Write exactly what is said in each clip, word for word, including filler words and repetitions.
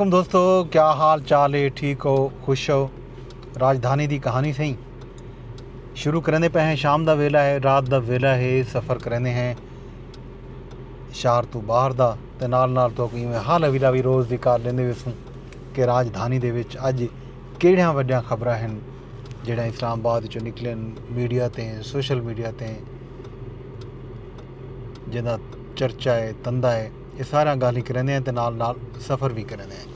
علیکم دوستو، کیا حال چال ہے؟ ٹھیک ہو؟ خوش ہو؟ راجدھانی دی کہانی سئیں شروع کریندے پئے ہیں۔ شام دا ویلا ہے، رات دا ویلا ہے، سفر کریندے ہیں شہر توں باہر دا، تے نال نال تہاکوں ایویں حال حویلا وی روز دی کر لیندے ویسوں کہ راجدھانی دے وچ اڄ کیڑھیاں وݙیاں خبراں ہن جیڑھیاں اسلام آباد وچوں نکلن، میڈیا تے، سوشل میڈیا تے، جیندا چرچا ہے، دھندا ہے۔ اے ساریاں ڳالھیں کریندے ہیں تے نال نال سفر وی کریندے ہیں۔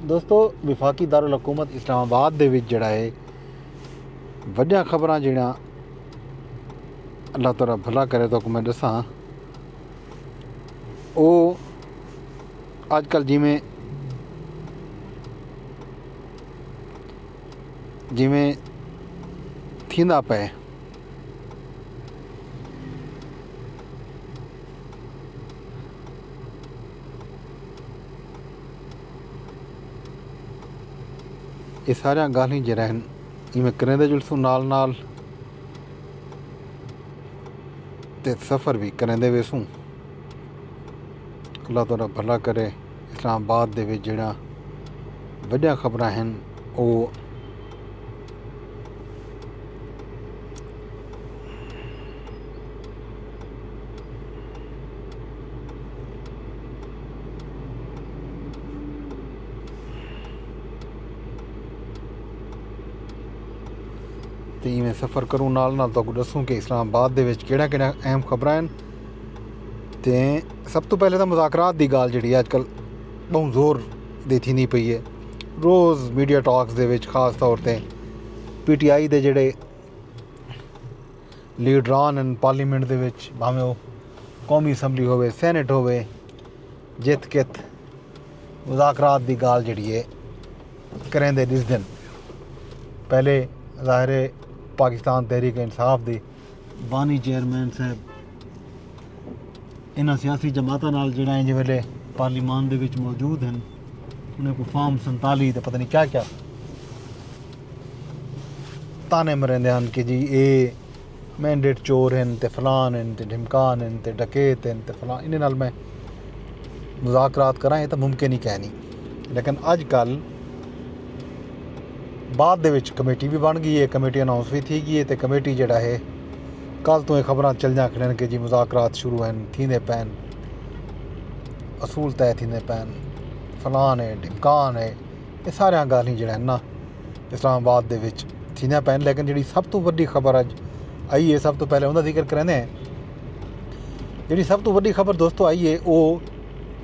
دوستو، وفاقی دارالحکومت اسلام آباد دے وچ جیڑھا ہے، وݙیاں خبراں جیڑھیاں، اللہ تعالیٰ بھلا کرے تہاکوں میں ݙساں، او اڄ کل جیویں جیویں تھیندا پئے، اے ساریاں ڳالھیں جیڑھیاں ہن، ایویں کریندے جلسوں نال نال تے سفر وی کریندے ویسوں۔ اللہ تعالیٰ بھلا کرے۔ اسلام آباد دے وچ جیڑھیاں وݙیاں خبراں ہن، او تے ایویں سفر کروں، نال نال تہاکوں ݙسوں کہ اسلام آباد دے وچ کیڑھا کیڑھا اہم خبراں ہن۔ تے سب توں پہلے تاں مذاکرات دی ڳالھ جیڑھی اڄ کل ٻہوں زور دی تھیندی پئی ہے۔ روز میڈیا ٹاکس دے وچ خاص طور تے پی ٹی آئی دے جیڑھے لیڈران ہن پارلیمنٹ دے وچ، بھاویں او قومی اسمبلی ہووے، سینیٹ ہووے، جتھ کتھ مذاکرات دی ڳالھ جیڑھی ہے کریندے ݙسدن۔ پہلے ظاہر ہے پاکستان تحریک انصاف دے بانی چیئرمین صاحب انہاں سیاسی جماعتاں نال جیڑھا انج ویلے پارلیمان دے وچ موجود ہن، انہاں کوں فارم سنتالی تے پتہ نہیں کیا کیا طعنے مریندے ہن کہ جی اے مینڈیٹ چور ہن تے فلان ہن تے ڈھمکان ہن تے ڈکیت ہن تے فلان۔ انہاں نال میں مذاکرات کراں، اے تاں ممکن ہی کائنی۔ لیکن اڄ کل بعد دے وچ کمیٹی وی بݨ ڳئی ہے، کمیٹی اناؤنس وی تھی ڳئی ہے تے کمیٹی جیڑھا ہے، کل توں اے خبراں چلدیاں کھڑن کہ جی مذاکرات شروع ہن، تھیندے پئن، اصول طے تھیندے پئن، فلان ہے، ڈھمکان ہے۔ اے ساریاں ڳالھیں جیڑھیاں ہن نا، اسلام آباد دے وچ تھیندیاں پئن، لیکن جیڑھی سب توں وݙی خبر اڄ آئی ہے، سب توں پہلے اوندا ذکر کریندے ہیں۔ جیڑھی سب توں وݙی خبر دوستو آئی ہے، او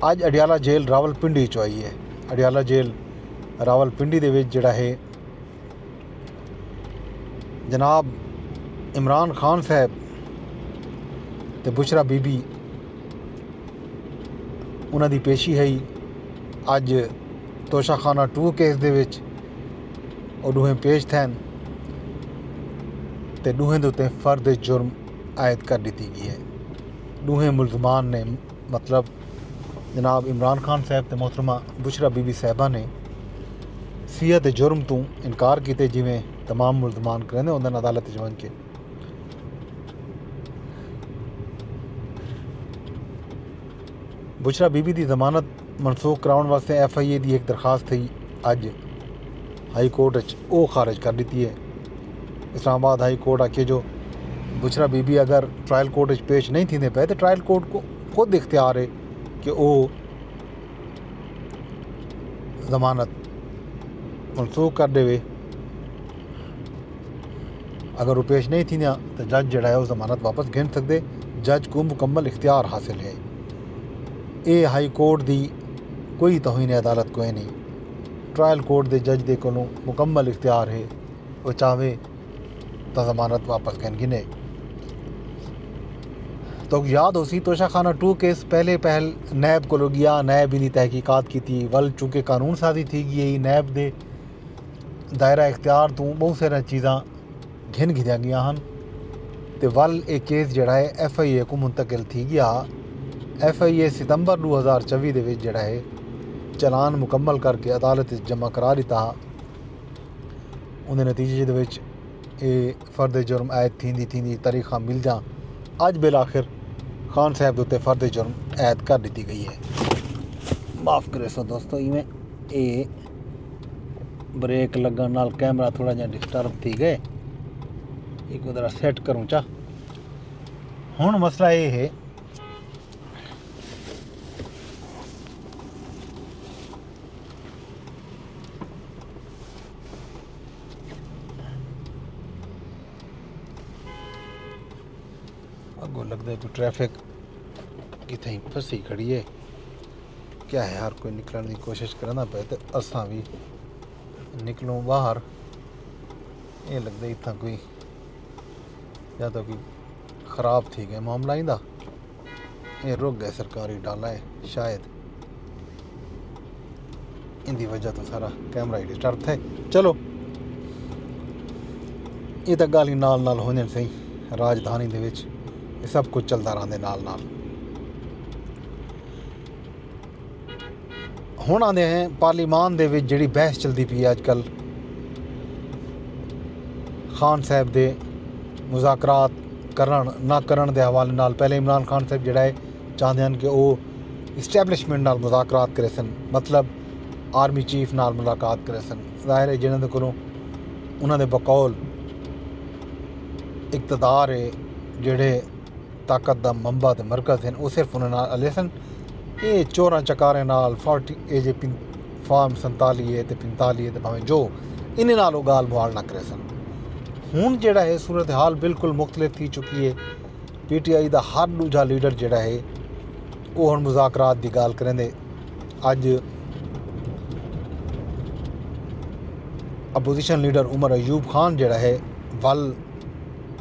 اڄ اڈیالہ جیل راولپنڈی چوں آئی ہے۔ اڈیالہ جیل راولپنڈی دے وچ جیڑھا ہے، جناب عمران خان صاحب تے بشریٰ بی بی، انہاں دی پیشی ہئی۔ اڄ توشہ خانہ ٹو کیس دے وچ او ݙوہیں پیش تھین تے ݙوہیں دے اتے فرد جرم عائد کر ݙتی ڳئی ہے۔ ݙوہیں ملزمان نے، مطلب جناب عمران خان صاحب تے محترمہ بشریٰ بی بی صاحبہ نے صحت جرم توں انکار کیتے، جیویں تمام ملزمان کریندے ہوندن عدالت وچ ونڄ کے۔ بشریٰ بی بی دی ضمانت منسوخ کراوݨ واسطے ایف آئی اے دی ہک درخواست ہئی، اڄ ہائی کورٹ اچ او خارج کر ݙتی ہے۔ اسلام آباد ہائی کورٹ آکھیے جو بشریٰ بی بی اگر ٹرائل کورٹ اچ پیش نہیں تھیندے پئے تے ٹرائل کورٹ کوں خود اختیار ہے کہ او ضمانت منسوخ کر ݙیوے۔ اگر او پیش نہیں تھیندیاں تے جج جیڑھا ہے او ضمانت واپس گھن سڳدے، جج کوں مکمل اختیار حاصل ہے۔ اے ہائی کورٹ دی کوئی توہین عدالت کوئے نہیں، ٹرائل کورٹ دے جج دے کولوں مکمل اختیار ہے، او چاہوے تاں ضمانت واپس گھن گھنے۔ تہاکوں یاد ہوسی توشہ خانہ ٹو کیس پہلے پہل نیب کولوں ڳیا، نیب ایندی تحقیقات کیتی، ول چونکہ قانون سازی تھی ڳئی ہئی، نیب دے دائرہ اختیار توں ٻہوں ساریاں چیزاں گھن گھدیاں ڳیاں ہن تے ول اے کیس جیڑھا ہے ایف آئی اے کوں منتقل تھی ڳیا۔ ایف آئی اے ستمبر ݙو ہزار چووی دے وچ جیڑھا ہے چالان مکمل کر کے عدالت وچ جمع کرا ݙتا ہا۔ اوندے نتیجے دے وچ اے فرد جرم عائد تھیندی تھیندی تاریخاں ملدیاں اڄ بالآخر خان صاحب دے اتے فرد جرم عائد کر ݙتی ڳئی ہے۔ معاف کریسو دوستو، ایویں اے بریک لگن نال کیمرہ تھوڑا جہا ڈسٹرب تھی گئے۔ ایک ذرا سیٹ کروں چا۔ ہن مسئلہ اے ہے، اڳوں لڳدے پئی ٹریفک کتھائیں پھسی کھڑی ہے۔ کیا ہے، ہر کوئی نکلݨ دی کوشش کریندا پئے تے اساں وی نکلوں ٻاہر۔ اے لڳدے اتھاں کوئی یا تاں کوئی خراب تھی ڳئے معاملہ ایندا۔ اے رک ڳئے سرکاری ڈالا ہے شاید، ایندی وجہ توں سارا کیمرہ ہی ڈسٹرب تھئے۔ چلو، اے تاں ڳالھیں نال نال ہوندین سئیں، راجدھانی دے وچ اے سب کجھ چلدا رہندے نال نال۔ ہݨ آندے ہیں پارلیمان دے وچ جیڑھی بحث چلدی پئی ہے اڄ کل خان صاحب دے مذاکرات کرݨ نہ کرݨ دے حوالے نال۔ پہلے عمران خان صاحب جیڑھا ہے چاہندے ہن کہ او اسٹیبلشمنٹ نال مذاکرات کریسن، مطلب آرمی چیف نال ملاقات کریسن۔ ظاہر ہے جنہاں دے کولوں انہاں دے بقول اقتدار ہے، جیڑھے طاقت دا منبع تے مرکز ہن، او صرف انہاں نال الیسن۔ اے چوراں چکاریں نال، فارٹی، اے جے پن-، فارم سنتالی ہے تے پنتالی ہے تے بھاویں جو، انہیں نال او ڳالھ مہاڑ نہ کریسن۔ ہݨ جیڑھا ہے صورتحال بالکل مختلف تھی چکی ہے۔ پی ٹی آئی دا ہر ݙوجھا لیڈر جیڑھا ہے او ہݨ مذاکرات دی ڳالھ کریندے۔ اڄ اپوزیشن لیڈر عمر ایوب خان جیڑھا ہے ول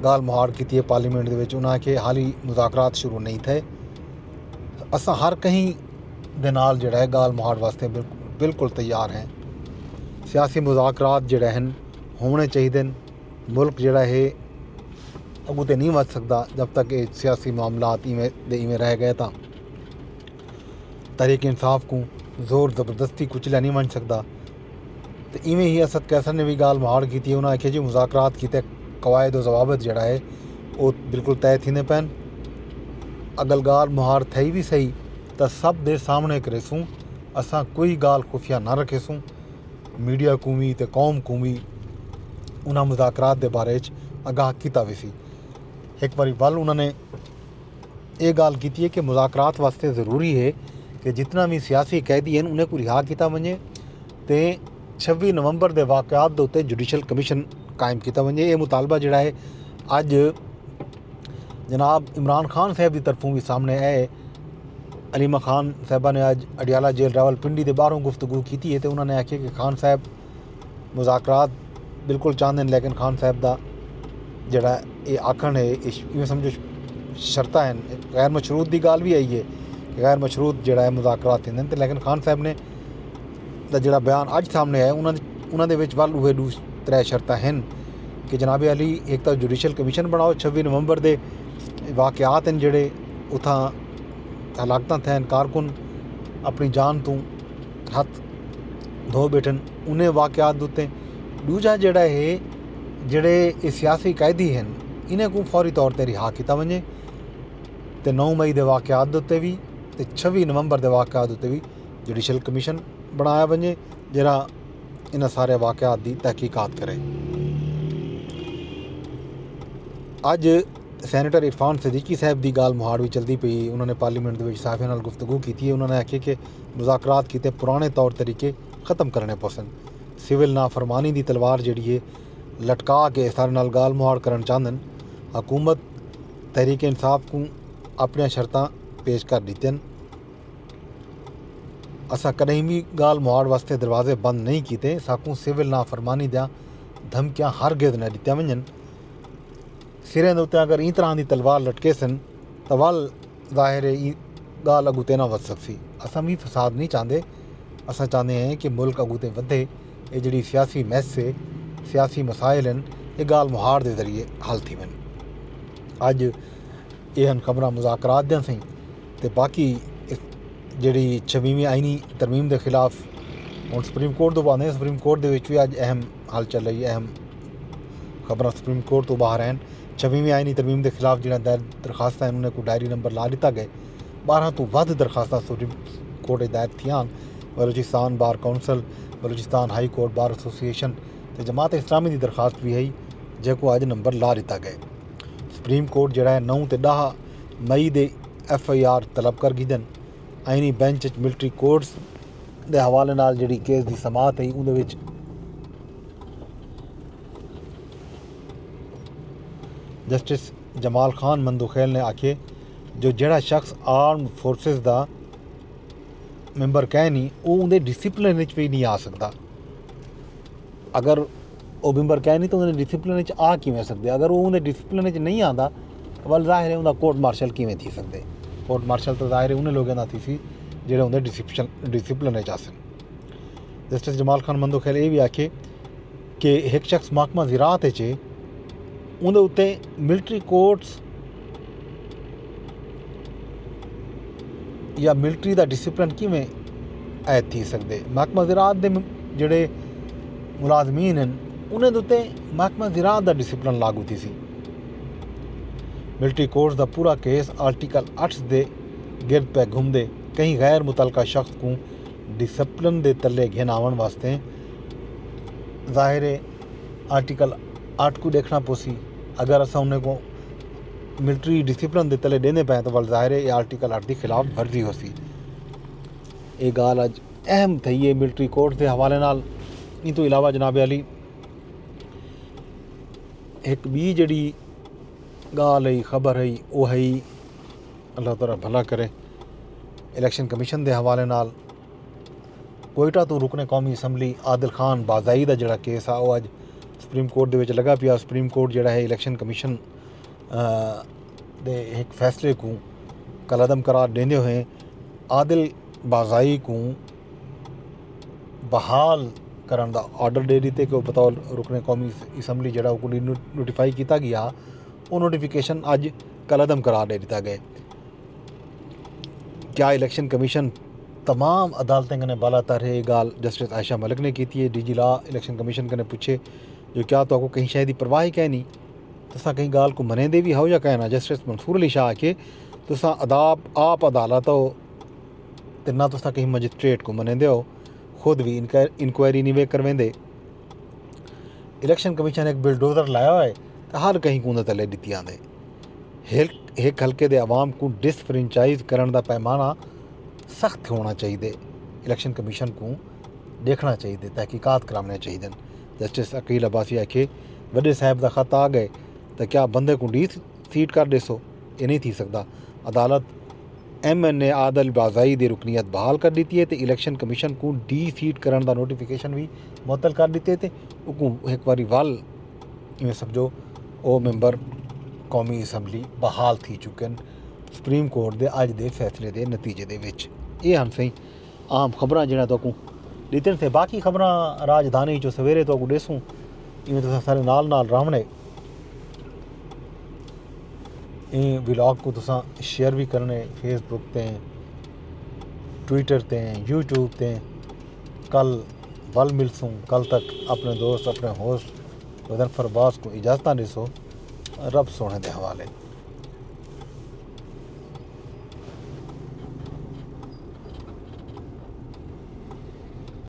ڳالھ مہاڑ کیتی ہے پارلیمنٹ دے وچ۔ انہاں آکھیا حالی مذاکرات شروع نہیں تھئے، اساں ہر کہیں دے نال جیڑھا ہے ڳالھ مہاڑ واسطے بالکل، بالکل تیار ہیں۔ سیاسی مذاکرات جیڑھے ہن ہووݨے چاہیدن۔ ملک جیڑھا ہے اڳوں تے نہیں ودھ سڳدا جب تک اے سیاسی معاملات ایویں دے ایویں رہ ڳئے تاں تحریک انصاف کوں زور زبردستی کچلیا نہیں ونڄ سڳدا۔ تے ایویں ہی اسد قیصر نے وی ڳالھ مہاڑ کیتی ہے۔ انہاں آکھیا جی مذاکرات کیتے قواعد و ضوابط جیڑھا ہے او بالکل طے تھیندے پئن۔ اڳل ڳالھ مہاڑ تھئی وی سہی تاں سب دے سامݨے کریسوں، اساں کوئی ڳالھ خفیہ نہ رکھیسوں۔ میڈیا کوں وی تے قوم کوں وی انہاں مذاکرات دے بارے اچ آگاہ کیتا ویسی۔ ہک واری ول انہاں نے اے ڳالھ کیتی ہے کہ مذاکرات واسطے ضروری ہے کہ جتنا وی سیاسی قیدی ہن انہیں کوں رہا کیتا ونڄے تے چھوی نومبر دے واقعات دے اتے جوڈیشل کمیشن قائم کیتا ونڄے۔ اے مطالبہ جیڑھا ہے اڄ جناب عمران خان صاحب دی طرفوں وی سامݨے آئے۔ علیمہ خان صاحبہ نے اڄ اڈیالہ جیل راولپنڈی دے ٻاہروں گفتگو کیتی ہے تے انہاں نے آکھیا کہ خان صاحب مذاکرات بالکل چاہندے ہن، لیکن خان صاحب دا جیڑھا اے آکھݨ ہے، اے ش-، ایویں سمجھو ش-، شرطاں ہن، غیر مشروط دی ڳالھ وی آئی ہے کہ غیر مشروط جیڑھا ہے مذاکرات تھیندے ہن، تے لیکن خان صاحب نے دا جیڑھا بیان اڄ سامݨے آیا، انہاں دے، انہاں دے وچ ول اوہے ݙو ترے شرطاں ہن کہ جناب عالی، ہک تاں جوڈیشل کمیشن بݨاؤ، چھوی نومبر دے واقعات ہن جیڑھے اتھاں ہلاکتاں تھئن، کارکن اپݨی جان توں ہتھ دھو ٻیٹھن انہیں واقعات دے اتے۔ ݙوجھا جیڑھا ہے، جیڑھے اے سیاسی قیدی ہن، انہیں کوں فوری طور تے رہا کیتا ونڄے تے نو مئی دے واقعات دے اتے وی تے چھوی نومبر دے واقعات دے اتے وی جوڈیشل کمیشن بݨایا ونڄے، جیڑھا انہاں سارے واقعات دی تحقیقات کرے۔ اڄ سینیٹر عرفان صدیقی صاحب دی ڳالھ مہاڑ وی چلدی پئی۔ انہاں نے پارلیمنٹ دے وچ صحافیاں نال گفتگو کیتی ہے۔ انہاں نے آکھیا کہ مذاکرات کیتے پراݨے طور طریقے ختم کرݨے پوسن۔ سول نافرمانی دی تلوار جیڑھی ہے لٹکا کے سارے نال ڳالھ مہاڑ کرݨ چاہندن۔ حکومت تحریک انصاف کوں اپݨیاں شرطاں پیش کر ݙتین۔ اساں کݙہیں وی ڳالھ مہاڑ واسطے دروازے بند نہیں کیتے، ساکوں سول نافرمانی دیاں دھمکیاں ہرگز نہ ݙتیاں ونڄن۔ سریں دے اتے اگر ایں طرح دی تلوار لٹکیسن تاں ول ظاہر ہے ایں ڳالھ اڳوں تے نہ ودھ سڳسی۔ اساں وی فساد نہیں چاہندے، اساں چاہندے ہیں کہ ملک اڳوں تے ودھے۔ اے جیڑھی سیاسی میس ہے، سیاسی مسائل ہن، اے ڳالھ مہاڑ دے ذریعے حل تھیون۔ اڄ اے ہن خبراں مذاکرات دیاں سئیں۔ تے باقی اس جیڑھی چھویہویں آئینی ترمیم دے خلاف ہݨ سپریم کورٹ دے بعد ہے، سپریم کورٹ دے وچ وی اڄ اہم ہلچل رہی، اہم خبراں سپریم کورٹ توں ٻاہر آئن۔ چھویہویں آئینی ترمیم دے خلاف جیڑھیاں دائر درخواستاں ہن، انہیں کوں ڈائری نمبر لا ݙتا ڳئے۔ ٻارہاں توں ودھ درخواستاں سپریم، کورٹ ہدایت تھیاں ہن۔ بلوچستان بار کونسل، بلوچستان ہائی کورٹ بار ایسوسی ایشن تے جماعت اسلامی دی درخواست وی ہئی، جیکوں اڄ نمبر لا ݙتا ڳئے۔ سپریم کورٹ جیڑھا ہے نو تے ݙاہ مئی دے ایف آئی آر طلب کر گھدن۔ آئینی بینچ اچ ملٹری کورٹس دے حوالے نال جیڑھی کیس دی سماعت ہئی، اوندے وچ جسٹس جمال خان مندوخیل نے آکھیے جو جیڑھا شخص آرمڈ فورسز دا ممبر کائنی، او اوندے ڈسپلن وچ وی نہیں آ سکدا۔ اگر او ممبر کائنی تو اوندے ڈسپلن وچ آ کیویں سکدے؟ اگر او اوندے ڈسپلن وچ نہیں آندا تو ول ظاہر ہے اوندا کورٹ مارشل کیویں تھی سکدے؟ کورٹ مارشل تو ظاہر ہے انہیں لوگوں دا تھی سی جڑے اوندے ڈسپشن ڈسپلن وچ آسن۔ جسٹس جمال خان مندوخیل اے وی آکھے کہ ہک شخص محکمہ زراعت اچ ہے، اوندے اتے ملٹری کورٹس یا ملٹری دا ڈسپلن کیویں عائد تھی سکدے؟ محکمہ زراعت دے م- جڑے ملازمین ہن، انہیں دے اتے محکمہ زراعت دا ڈسپلن لاگو تھی سی۔ ملٹری کورٹس دا پورا کیس آرٹیکل اٹھ دے گرد پہ گھمدے، کہیں غیر متعلقہ شخص کوں ڈسپلن دے تلے گھن آوݨ واسطے ظاہر ہے آرٹیکل اٹھ کوں ݙیکھݨا پوسی۔ اگر اساں انہیں کوں ملٹری ڈسپلن دے تلے ݙیندے پئے تو ول ظاہر ہے یہ آرٹیکل اٹھ دی خلاف ورزی ہوسی۔ یہ ڳالھ اڄ اہم تھئی ہے ملٹری کورٹ دے حوالے نال۔ ان تو علاوہ جناب عالی ہک ٻی جڑی ڳالھ ہئی، خبر ہئی، او ہئی، اللہ تعالیٰ بھلا کرے، الیکشن کمیشن دے حوالے نال کوئٹہ توں رکن قومی اسمبلی عادل خان بازائی دا جڑا کیس آ، او اڄ سپریم کورٹ دے وچ لڳا پیا۔ سپریم کورٹ جڑا ہے الیکشن کمیشن، آ، دے ہک فیصلے کوں کالعدم قرار ݙیندے ہوئے عادل بازائی کوں بحال کرݨ دا آرڈر ݙے ݙتے کہ او بطور رکن قومی اسمبلی جڑا اوکوں نوٹیفائی کیتا ڳیا، او نوٹیفکیشن اڄ کالعدم قرار ݙے ݙتا ڳئے۔ کیا الیکشن کمیشن تمام عدالتیں کنے بالاتر ہے؟ یہ ڳالھ جسٹس عائشہ ملک نے کیتی ہے۔ ڈی جی لا الیکشن کمیشن کنے پچھے جو کیا تہاکوں کہیں شے دی پرواہ ہی کائنی؟ تساں کہیں ڳالھ کوں منیندے وی ہو یا کائنا؟ جسٹس منصور علی شاہ آکھے تساں اداب آپ عدالت ہو تے نہ تساں کہیں مجسٹریٹ کوں منیندے ہو، خود وی انکوائ- انکوائری نہیں وے کرویندے۔ الیکشن کمیشن ہک بلڈوزر لایا ہوئے تے ہر کہیں کوں دے تلے ݙتی آندے۔ ہک ہک حلقے دے عوام کوں ڈس فرنچائز کرݨ دا پیمانہ سخت ہونا چاہیے۔ الیکشن کمیشن کوں ݙیکھݨا چاہیے، تحقیقات کراوݨے چاہیے۔ جسٹس عقیل عباسی آکھے وݙے صاحب دا خط آ ڳئے تاں کیا بندے کوں ڈی سیٹ کر ݙیسو؟ یہ نہیں تھی سکدا۔ عدالت ایم این اے عادل بازائی دی رکنیت بحال کر ݙتی ہے تے الیکشن کمیشن کوں ڈی سیٹ کرݨ دا نوٹیفکیشن وی معطل کر ݙتے تے اوکوں ہک واری ول ایویں سمجھو او ممبر قومی اسمبلی بحال تھی چکن سپریم کورٹ دے اڄ دے فیصلے دے نتیجے دے وچ۔ اے ہن سئیں عام خبراں جنہاں تہاکوں ݙتن تھے۔ باقی خبراں راجدھانی چوں سویرے تہاکوں ݙیسوں۔ ایویں تساں سارے نال نال راہوݨے۔ ایں ولاگ کوں تساں شیئر وی کرݨے فیس بک تے، ٹویٹر تے، یوٹیوب تے۔ کل ول ملسوں۔ کل تک اپݨے دوست، اپݨے ہوسٹ مظفر عباس کوں اجازتاں ݙیسو۔ رب سوہݨے دے حوالے۔